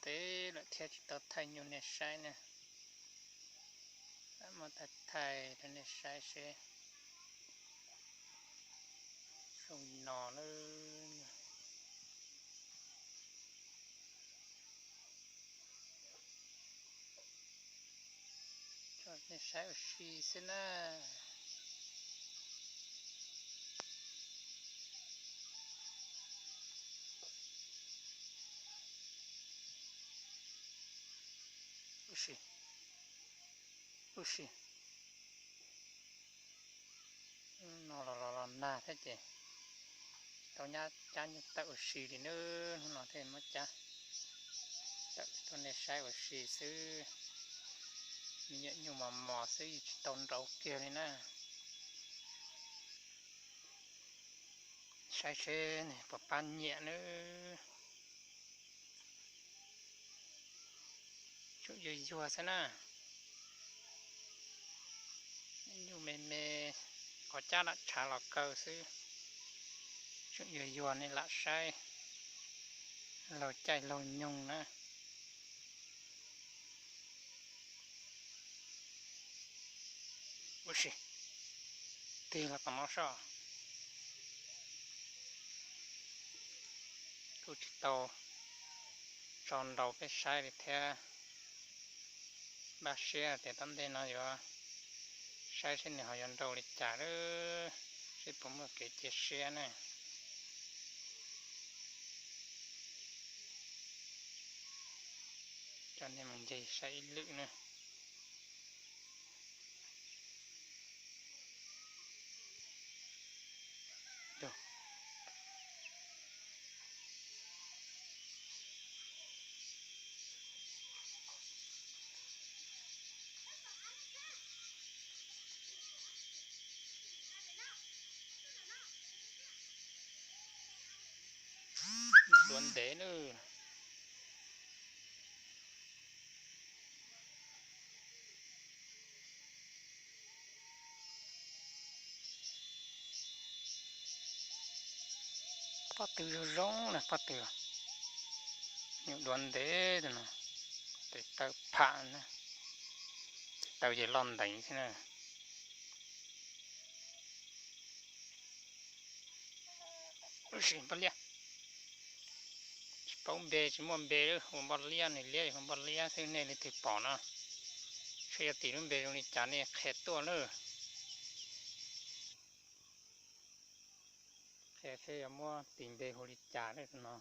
Teb lawm thiab tsis tau thaij nyuj nej saib ne. Muab thaij thaij rau nej saib seb zoo li no na. Tso nej saib ua si xwb na. Ua si, ua si. No los los los nag thiab ces tsis tau nyab cab nyuj tawm ua si li na. Hnub no thiaj muab cab tawm tuaj nej saib ua si xwb. Me nyuam nyuj mos mos xwb, tsis tau nraud kiag li na. Saib seb puas pab nyiam nawb. Tsuas yuag yuag xwb na. Nyuj me me, qhov cab lam tshav los kaw xwb. Tsuas yuag yuag nej lam saib laug caij laug nyoog na. Ua si, tig los tom no soj. Kuj tsis tau tso nrau peb saib li thiab. Npaj siab tias tom ntej no yuav saib seb nws ho yuav nrau li cas lawm, seb puas muaj kev cia siab ne. Coj nej mus ncig saib ib lwm na. Duav ntev nawb. Pob tw zoo zoo na, pob tw. Nyuam duav ntev no, tes taw pham na, tes taw ces loj nteev xwb na. Sim npoj liab, tsis paub npe, tsis muaj npe, hu npoj liab, nws liab hu npoj liab xwb, nej leej twg pom no, seb yog tim lub npe zoo li cas nej qhia tuaj na. Qhia seb yog muab tis npe hu li cas no.